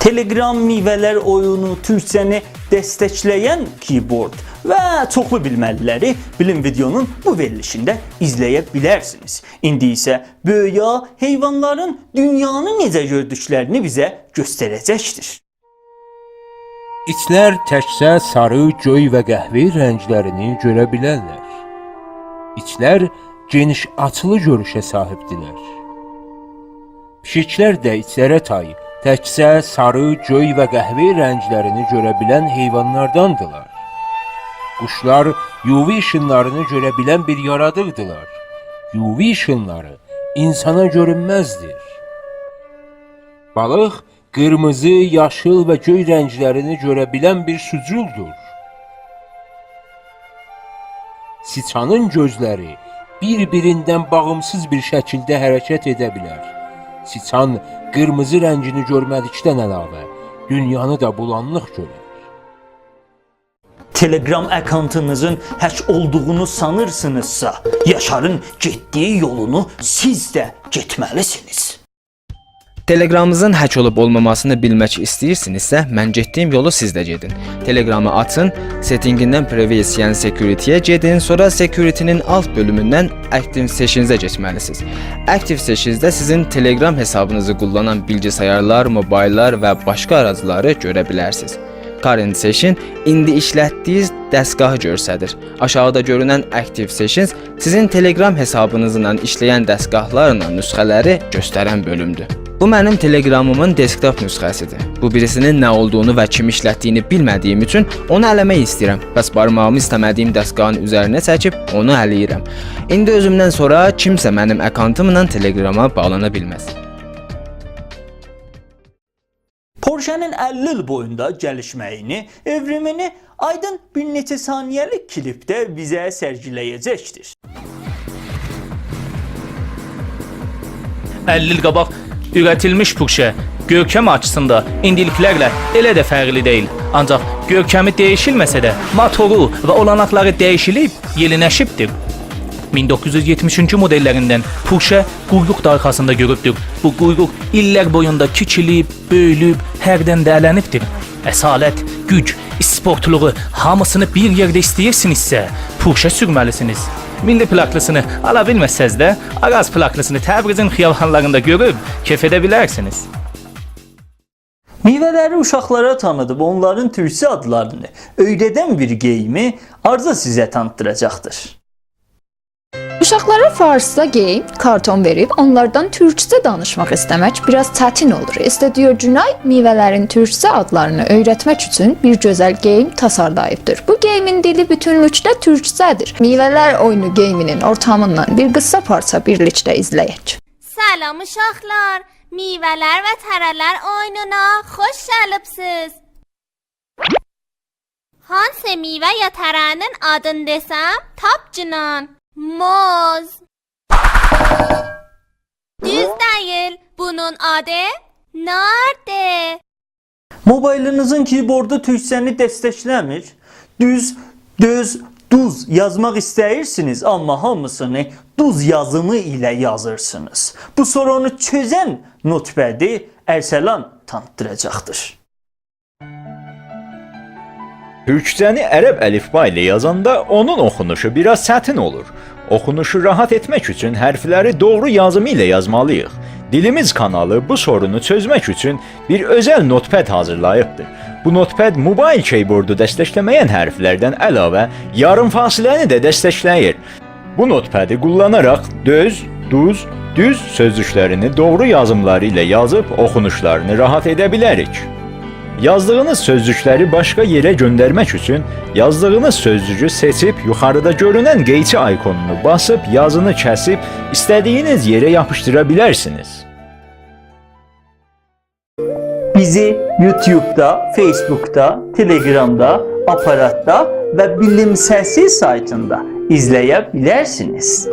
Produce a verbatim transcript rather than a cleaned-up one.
تلگرام میوه‌لر اویونو، تورکجه‌نی دستکله‌ین کیبورد و چوخلو بیلمه‌لی‌لری بیلیم ویدئونون بو وئریلیشینده ایزله‌یه بیلرسینیز. ایندی ایسه بؤیویه حیوانلارین دونیانی نئجه گؤردوکلرینی بیزه گؤستره‌جکدیر. ایتلر تکجه ساری، گؤی و قهوه‌ای رنگلرینی گؤره بیلرلر. ایتلر گئنیش آچیلی گؤروشه صاحیبدیرلر. پیشیکلر ده ایتلره تای تکجه ساری، گؤی و قهوه‌ای رنگلرینی گؤره بیلن حیوانلارداندیلار. قوشلار یووی ایشینلارینی گؤره بیلن بیر یارادیقدیلار. یووی ایشینلاری اینسانا گؤرونمزدیر. بالیق قیرمیزی، یاشیل و گؤی رنگلرینی گؤره بیلن بیر سوجولدور. سیچانین گؤزلری بیر-بیریندن باغیمسیز بیر شکیلده حرکت ائده بیلر. سیچان قیرمیزی رنگینی گؤرمه‌دیکدن علاوه دونیانی دا بولانلیق گؤرر. تلگرام اکانتینیزین هک اولدوغونو سانیرسینیزسا، یاشارین گئتدیگی یولونو سیز ده گئتمه‌لیسینیز. تلگرامینیزین هک اولوب اولماماسینی بیلمک ایسته‌ییرسینیزسه، من گئتدیگیم یولو سیز ده گئدین. تلگرامی آچین، ستینگیندن پریویسی، یعنی سکیوریتی‌یه گئدین، سونرا سکیوریتی‌نین آلت بؤلوموندن اکتیو سشنزه کئچمه‌لیسینیز. اکتیو سشنزده سیزین تلگرام حسابینیزی قوللانان بیلگی‌سایارلار، موبایللار و باشقا آراجلاری گؤره بیلرسینیز. Current Session ایندی ایشلتدیگینیز دستگاهی گؤستریر. آشاغیدا گؤرونن Active Sessions سیزین تلگرام حسابینیزلا ایشله‌ین دستگاهلارلا نسخه‌لری گؤسترن بؤلومدور. بو منیم تلگرامیمین دسکتاپ نسخه‌سیدیر. بو بیریسی‌نین نه اولدوغونو و کیم ایشلتدیگینی بیلمه‌دیگیم اوچون اونو ائله‌مک ایسته‌ییرم. پس بارماغیمی ایسته‌مه‌دیگیم دستگاهین اوزرینه چکیب اونو ائله‌ییرم. ایندی اؤزومدن سونرا کیمسه منیم اکانتیملا تلگراما باغلانا بیلمز. پورشه‌نین اللی ایل بویوندا گلیشمه‌یینی، ائوریمینی آیدین بیر نئچه ثانیه‌لیک کلیپده بیزه سرگیله‌یه‌جکدیر. اللی ایل قاباق اوره‌تیلمیش پورشه گؤرکم آچیسیندا ایندیکیلرله ائله ده فرقلی دئییل. آنجاق گؤرکمی دییشیلمه‌سه ده، موتورو و اولاناقلاری دییشیلیب، یئنیلشیبدیر. مین دوققوز یوز یئتمیش اوچونجو مودللریندن پورشه قویروق دا آرخاسیندا گؤروبدور. بو قویروق ایللر بویوندا کیچیلیب، بؤیولوب، هردن ده اله‌نیبدیر. اصالت، گوج، اسپورتلوغو، هامیسینی بیر یئرده ایسته‌ییرسینیزسه، پورشه سورمه‌لیسینیز. میللی پلاکلیسینی آلا بیلمه‌سز ده، آراز پلاکلیسینی تبریزین خیابانلاریندا گؤروب کئف ائده بیلرسینیز. میوه‌لری اوشاقلارا تانیدیب اونلارین تورکجه آدلارینی اؤیره‌دن بیر گئیمی آرزو سیزه تانیتدیراجاقدیر. اوشاقلارا فارسجا گئیم، کارتون وئریب اونلاردان تورکجه دانیشماق ایسته‌مک بیر آز چتین اولور. استودیو گونای میوه‌لرین تورکجه آدلارینی اؤیرتمک اوچون بیر گؤزل گئیم تاسارلاییبدیر. بو گئیمین دیلی بوتونلوکده تورکجه‌دیر. میوه‌لر اویونو گئیمینین اورتامیندان بیر قیسا پارچا بیرلیکده ایزله‌یک. سلام اوشاقلار، میوه‌لر و تره‌لر اویونونا خوش گلیبسیز. هانسی میوه یا تره‌نین آدینی دئسم، تاپگینان؟ موز. دوز دئییل، بونون آدی ناردیر. موبایلینیزین کیبوردو تورکجه‌نی دستکله‌میر. دوز، دؤز، دوز یازماق ایسته‌ییرسینیز، آمما هامیسینی دوز یازیمی ایله یازیرسینیز. بو سورونو چؤزن نوتپدی ارسلان تانیتدیراجاقدیر. تورکجه‌نی عرب الفبا ایله یازاندا اونون اوخونوشو بیر آز چتین اولور. اوخونوشو راحت ائتمک اوچون حرفلری دوغرو یازیمی ایله یازمالی‌ییق. دیلیمیز کانالی بو سورونو چؤزمک اوچون بیر اؤزل نوتپد حاضیرلاییبدیر. بو نوتپد موبایل کیبوردو دستکله‌مه‌ین حرفلردن علاوه یاریم فاصله‌نی ده دستکله‌ییر. بو نوتپدی قوللاناراق دؤز، دوز، دوز سؤزجوکلرینی دوغرو یازیملاری ایله یازیب اوخونوشلارینی راحت ائده بیلریک. یازدیغینیز سؤزجوکلری باشقا یئره گؤندرمک اوچون یازدیغینیز سؤزجوگو سئچیب یوخاریدا گؤرونن قئیچی آیکونونو باسیب یازینی کسیب ایسته‌دیگینیز یئره یاپیشدیرا بیلرسینیز. بیزی یوتیوبدا، فیسبوکدا، تلگرامدا، آپاراتدا و بیلیم سسی سایتیندا ایزله‌یه بیلرسینیز.